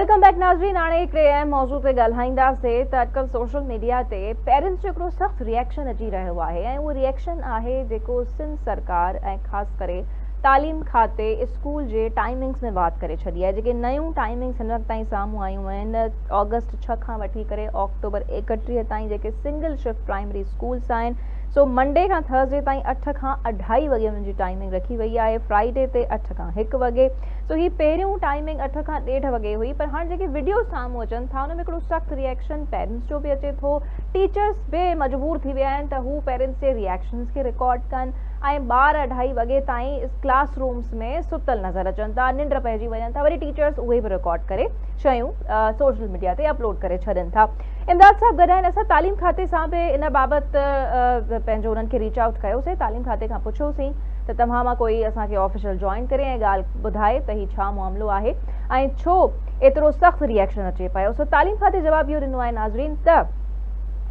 Welcome back ناظرين هاڻي هڪڙي اهم موضوع تي ڳالهائينداسين ته اڄڪلهه سوشل ميڊيا تي پيرنٽس جو هڪڙو سخت ريئيڪشن اچي رهيو آهي ۽ اهو ريئيڪشن آهي جيڪو سنڌ سرڪار ۽ خاص ڪري تعليم کاتي اسڪول جي ٽائمنگس ۾ واڌ ڪري ڇڏي آهي جيڪي نيون ٽائمنگس هن وقت تائين سامهون آيون آهن آگسٽ 6 کان وٺي ڪري آڪٽوبر 31 تائين جيڪي سنگل شفٽ پرائمري اسڪولس آهن سو منڊي کان ٿرسڊي تائين اٺ کان اڍائي وڳي انهن جي ٽائمنگ رکي وئي آهي فرائيڊي تي اٺ کان هڪ وڳي سو هي پهريون ٽائمنگ اٺ کان ڏيڍ وڳي هئي پر هاڻ جيڪي وڊيوز سامهون اچن ٿا ان ۾ هڪڙو سخت ريئيڪشن پيرنٽس جو به اچي ٿو ٽيچرس به مجبور ٿي ويا آهن ته هو پيرنٽس جي ريئيڪشنز کي رڪارڊ ڪن ۽ ٻار اڍائي وڳي تائين ڪلاس رومز ۾ ستل نظر اچن ٿا ننڊ پئجي وڃن ٿا وري ٽيچرس اهي به رڪارڊ ڪري شيون سوشل ميڊيا تي اپلوڊ ڪري ڇڏين ٿا امداد صاحب گڏ آهن اسان تعليم کاتي سان به ان بابت پنهنجو انهن کي ريچ آئوٽ ڪيوسين تعليم کاتي کان پڇيوسين ته توهان مان ڪوئي اسان کي آفيشل جوائن ڪري ۽ ڳالهه ٻڌائي ته هي ڇا معاملو آهي ۽ ڇو ايترو سخت ريئيڪشن اچي پيو سو تعليم کاتي جواب اهو ڏنو آهي ناظرين ته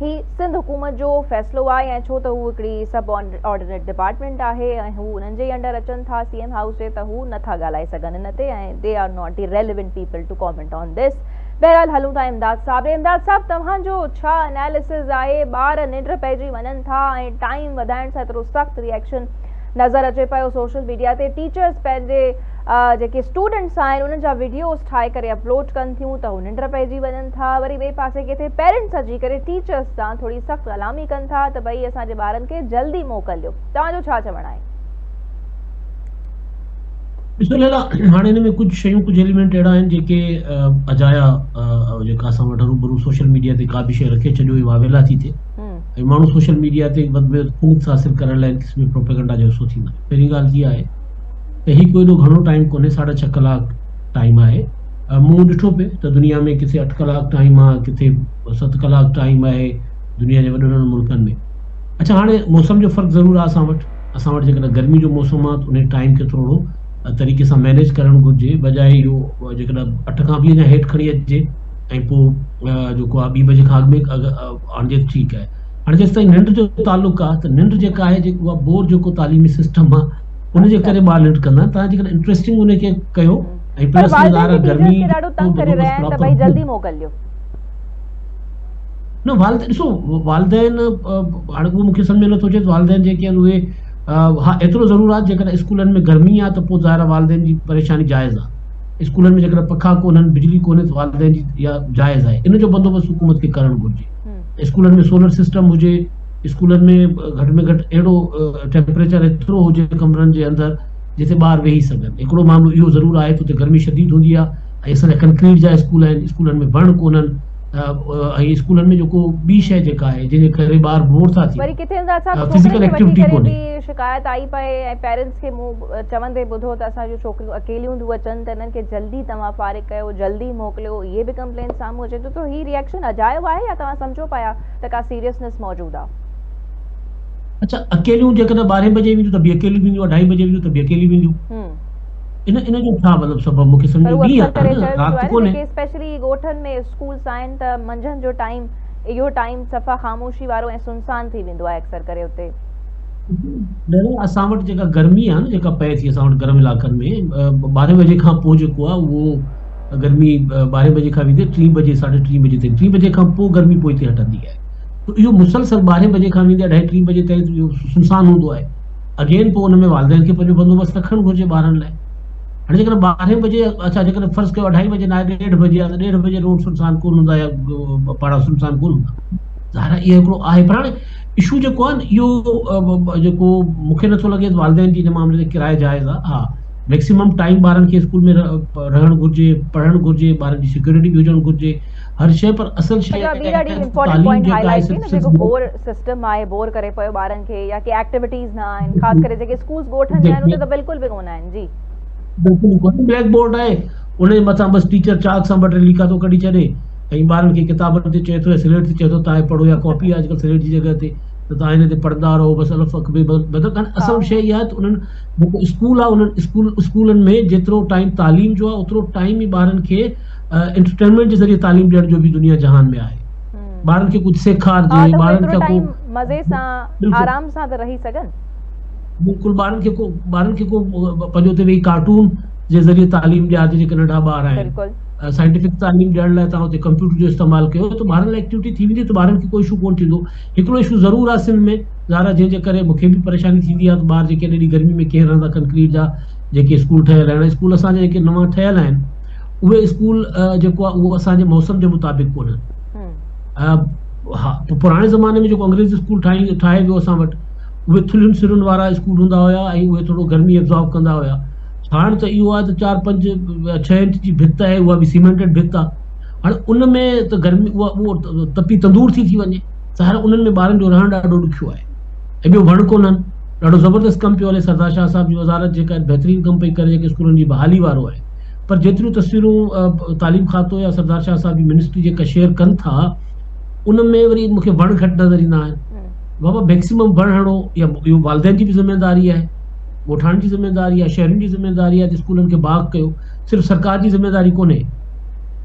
هي سنڌ حڪومت جو فيصلو آهي ۽ ڇو ته هو هڪڙي سب آرڊينيٽ ڊپارٽمينٽ آهي ۽ هو انهن جي ئي انڊر اچن ٿا سي ايم هائوس جي ته هو نٿا ڳالهائي سگهن ان تي ۽ they are not the relevant people to comment on this بهرحال هلون ٿا امداد صاحب ڏي امداد صاحب توهان جو ڇا اناليسز آهي ٻار ننڊ پئجي وڃن ٿا ۽ ٽائيم وڌائڻ سان ايترو سخت ريئيڪشن نظر اچي پيو سوشل ميڊيا تي ٽيچرز پنهنجي جيڪي اسٽوڊنٽس آهن انهن جا وڊيوز ٺاهي ڪري اپلوڊ ڪن ٿيون ته هو ننڊ پئجي وڃن ٿا وري ٻئي پاسي ڪٿي پيرنٽس اچي ڪري ٽيچرز سان ٿوري سخت غلامي ڪن ٿا ته ڀئي اسان جي ٻارن کي جلدي موڪل ڏيو توهان جو ڇا چوڻ آهي؟ ڏسو ليلا هاڻي هن ۾ ڪجهه شيون ڪجهه ايليمينٽ اهڙا آهن جيڪي اجايا جيڪا اسان وٽ هروڀرو سوشل ميڊيا تي ڪا به شيء رکي ڇڏيو ۽ واويلا ٿي ٿئي ۽ ماڻهو سوشل ميڊيا تي وڌ ۾ وڌ پونڪس حاصل ڪرڻ لاء ان قسم جي پروپيگنڊا جو حصو ٿيندا آهن پهرين ڳالهه اها آهي ته هي ڪو ايڏو گهڻو ٽائيم ڪونهي ساڍا ڇهه ڪلاڪ ٽائيم آهي مون ڏٺو پئي ته دنيا ۾ ڪٿي اٺ ڪلاڪ ٽائيم آهي ڪٿي ست ڪلاڪ ٽائيم آهي دنيا جي وڏن وڏن ملڪن ۾ اڇا هاڻي موسم جو فرق ضرور آهي اسان وٽ اسان وٽ جيڪڏهن گرمي جو موسم آهي ته انهي ٽائيم کي ٿورو طريقي سان مينيج ڪرڻ گهرجي بجاء اهو جيڪڏهن اٺ کان به اڃا هيٺ کڻي اچجي ۽ پوء جيڪو آهي ٻي بجي کان اڳ ۾ آڻجي ته ٺيڪ آهي هاڻي جيستائين ننڊ جو تعلق آهي ته ننڊ جيڪا آهي جيڪو اها بور جيڪو تعليمي سسٽم آهي ان جي ڪري ٻار ننڊ ڪندا آهن تان جيڪڏهن انٽريسٽنگ ان کي ڪيو ۽ پلس ۾ ظاهر آهي گرمي ڏاڍو تنگ ڪري رهيا آهن ته ڀئي جلدي موڪليو نه والد ڏسو والدين هاڻي اهو مونکي سمجھ ۾ نٿو اچي ته والدين جيڪي آهن اهي ها ايترو ضرور آهي جيڪڏهن اسڪولن ۾ گرمي آهي ته پوء ظاهر آهي والدين جي پريشاني جائز آهي اسڪولن ۾ جيڪڏهن پکا ڪونهن بجلي ڪونهي ته والدين جي اها جائز آهي ان جو بندوبست حڪومت کي ڪرڻ گهرجي اسڪولن ۾ سولر سسٽم هجي اسڪولن ۾ گهٽ ۾ گهٽ اهڙو ٽيمپريچر ايترو هجي ڪمرن جي اندر جتي ٻار ويهي سگهن هڪڙو معاملو اهو ضرور آهي ته اتي گرمي شديد هوندي آهي ۽ اسان جا ڪنڪريٽ جا اسڪول آهن اسڪولن ۾ وڻ ڪونهن ۽ اسڪولن ۾ جيڪو ٻي شيء جيڪا آهي جنهن جي ڪري ٻار بور ٿا ٿين وري ڪٿي هوندا صاحب فزيڪل ڇوڪرين کي وٺي ايڪٽيوٽي ڪري ڪونهي. به شڪايت آئي پئي ۽ پيرنٽس کي مون چوندي ٻڌو ته اسان جون ڇوڪريون اڪيليون ٿيون اچن ته انهن کي جلدي توهان فارغ ڪيو جلدي موڪليو اهي به ڪمپلين سامهون اچي ٿو ته هي ريئڪشن اجايو آهي يا توهان سمجهو پيا ته ڪا سيريسنس موجود آهي. اڇا اڪيليون جيڪڏهن ٻارهين بجي وينديون ته به اڪيليون وينديون اڍائي بجي وينديون ته به اڪيليون وينديون. ان ان جو ڇا مطلب سبب مونکي پر سمجهه هو ڏينهن اڪثر آهي ڪري نه چيو ويندو رات آهي نه ڪونهي. جيڪي اسپيشلي ڳوٺن ۾ اسڪولس آهن ته منجهند جو ٽائيم اهو ٽائيم صفا خاموشي وارو ۽ سنسان ٿي ويندو آهي اڪثر ڪري اتي. دادا اسان وٽ جيڪا گرمي آهي نه جيڪا پئي ٿي اسان وٽ گرم علائقن ۾ ٻارهين بجي کان پوء جيڪو آهي اهو گرمي ٻارهين بجي کان ويندي ٽين بجي ساڍي ٽين بجي تائين ٽين بجي کان پوء گرمي پوئتي هٽندي آهي ته اهو مسلسل ٻارهين بجي کان ويندي اڍائي ٽين بجي تائين اهو سنسان هوندو آهي اگين پوء ان ۾ والدين کي پنهنجو بندوبست رکڻ گهرجي ٻارن لاء هاڻي جيڪڏهن ٻارهين بجي اڇا جيڪڏهن فرض ڪيو اڍائي بجي ناهي ڏيڍ بجي آهي ته ڏيڍ بجي روڊ سنسان ڪونه هوندا يا پاڙا سنسان ڪونه هوندا ظاهر آهي اهو هڪڙو آهي پر هاڻي اشو جيڪو آهي نه اهو جيڪو مون کي نٿو لڳي ته والدين جي ان معاملي تي ڪراء جائز آهي ها ميڪسيمم ٽائيم ٻارن کي اسڪول ۾ رهڻ گهرجي پڙهڻ گهرجي ٻارن جي سيڪيورٽي به هجڻ گهرجي هر شيء پر اصل شيء اها ٻي ڏاڍي امپورٽنٽ تعليم پوائنٽ جيڪا هائي آهي لائيٽ ٿي صرف نه صرف جيڪو بور سسٽم آهي بور ڪري پيو ٻارن کي يا ڪي ايڪٽيوٽيز نه آهن خاص ڪري جيڪي اسڪولز ڳوٺن ۾ آهن اتي ته بلڪل به ڪونه آهن جي. بلڪل ڪونهي بليڪ بورڊ آهي ان جي مٿان بس ٽيچر چاڪ سان ٻه ٽي ليڪا ٿو ڪڍي ڇڏي ۽ ٻارن کي ڪتابن تي چئي ٿو يا سليٽ تي چئي ٿو تان هي پڙهو يا ڪاپي آهي اڄڪلهه سليٽ جي جڳهه تي ته تان هن تي پڙهندا رهو بس الف اک بي مطلب اصل شيء اها آهي ته انهن جيڪو اسڪول آهي انهن اسڪول اسڪولن ۾ جيترو ٽائيم تعليم جو آهي اوترو ٽائيم ئي ٻارن کي انٽرٽينمينٽ جي ذريعي تعليم ڏيڻ جو به دنيا جهان ۾ آهي ٻارن کي ڪجهه سيکارجي ٻارن کي ڪو مزي سان آرام سان ته رهي سگهن بلڪل ٻارن کي ڪو ٻارن کي ڪو پنهنجو اتي ويهي ڪارٽون جي ذريعي تعليم ڏيارجي جيڪي ننڍا ٻار آهن سائنٽيفڪ تعليم ڏيڻ لاء توهان اتي ڪمپيوٽر جو استعمال ڪيو ته ٻارن لاء ايڪٽيوٽي ٿي ويندي ته ٻارن کي ڪو اشو ڪونه ٿيندو. هڪڙو اشو ضرور آهي سنڌ ۾ ظاهر آهي جنهن جي ڪري مون کي به پريشاني ٿيندي آهي ته ٻار جيڪي آهن ايڏي گرمي ۾ ڪيئن رهندا ڪنڪريٽ جا جيڪي اسڪول ٺهيل آهن اسڪول اسان جا جيڪي نوان ٺهيل آهن اهي اسڪول جيڪو آهي اهو اسان جي موسم جي مطابق ڪونهن. ها پراڻي زماني ۾ جيڪو انگريز اسڪول ٺاهي ٺاهي ويو اسان وٽ اهي ٿلهين سرن وارا اسڪول هوندا هيا ۽ اهي ٿورو گرمي ابزارب ڪندا هيا. هاڻ ته اهو آهي ته چار پنج يا ڇهه انچ جي ڀت آهي اها به سيمينٽيڊ ڀت آهي هاڻي ان ۾ ته گرمي اها اهو تپي تندور ٿي ٿي وڃي ظاهر انهن ۾ ٻارن جو رهڻ ڏاڍو ڏکيو آهي ۽ ٻيو وڻ ڪونهن ڏاڍو زبردست ڪم پيو هلي سردار شاهه صاحب جي وزارت جيڪا بهترين ڪم پئي ڪري جيڪي اسڪولن جي بحالي وارو آهي پر جيتريون تصويرون تعليم کاتو يا سردار شاهه صاحب جي منسٽري جيڪا شيئر ڪن ٿا ان ۾ وري مون کي وڻ گهٽ نظر ايندا آهن بابا ميڪسيمم وڻ هڻو يا اهو والدين جي به ذميواري آهي ڳوٺاڻن جي ذميواري آهي شهرين جي ذميواري آهي ته اسڪولن کي باغ ڪيو صرف سرڪار جي ذميواري ڪونهي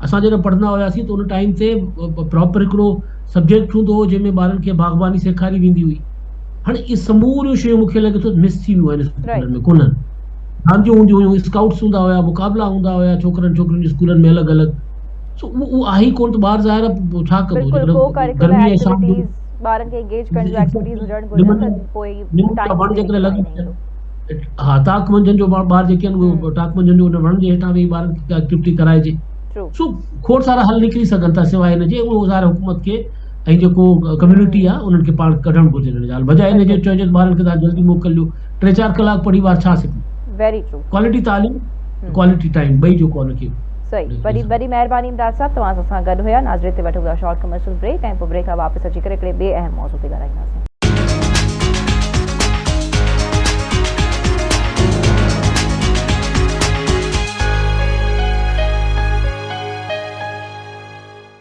اسان جڏهن پڙهندا هياسين ته ان ٽائيم تي پراپر هڪڙو سبجيڪٽ هوندو هو جنهن ۾ ٻارن کي باغباني سيکاري ويندي هئي هاڻي اهي سموريون شيون مونکي لڳي ٿو مس ٿي ويون آهن اسڪولن ۾ ڪونهن رانديون هونديون هيون اسڪائوٽس هوندا هيا مقابلا هوندا هيا ڇوڪرن ڇوڪرين جي اسڪولن ۾ الڳ الڳ سو اهو آهي ئي ڪونه ته ٻار ظاهر آهي ڇا ڪندو بلڪل ڪو ڪريڪولر ايڪٽيوٽيز ٻارن کي انگيج ڪرڻ جون ايڪٽيوٽيز هجڻ گهرجن ته پوء ئي ٽائيم وڻ جيڪڏهن لڳي ها ٽاڪ منجهند جو ٻار جيڪي آهن اهي ٽاڪ منجهند جو ان وڻ جي هيٺان ويهي ٻارن کي ايڪٽيوٽي ڪرائجي سو کوڙ سارا حل نڪري سگهن ٿا سواء ان جي اهو ظاهر حڪومت کي ۽ جيڪو ڪميونٽي آهي انهن کي پاڻ ڪڍڻ گهرجي ان جا حل بجاء ان جي چئجي ته ٻارن کي توهان جلدي موڪل ڏيو ٽي چار ڪلاڪ پڙهي ٻار ڇا سکندو ويري ٽرو ڪوالٽي تعليم ڪوالٽي ٽائيم ٻئي جيڪو ان کي صحيح وڏي وڏي مهرباني امداد صاحب توهان اسان سان گڏ هيا ناظرين تي وٺون ٿا شارٽ ڪمرشل بريڪ ۽ پوء بريڪ کان واپس اچي ڪري هڪڙي ٻئي اهم موضوع تي ڳالهائينداسين.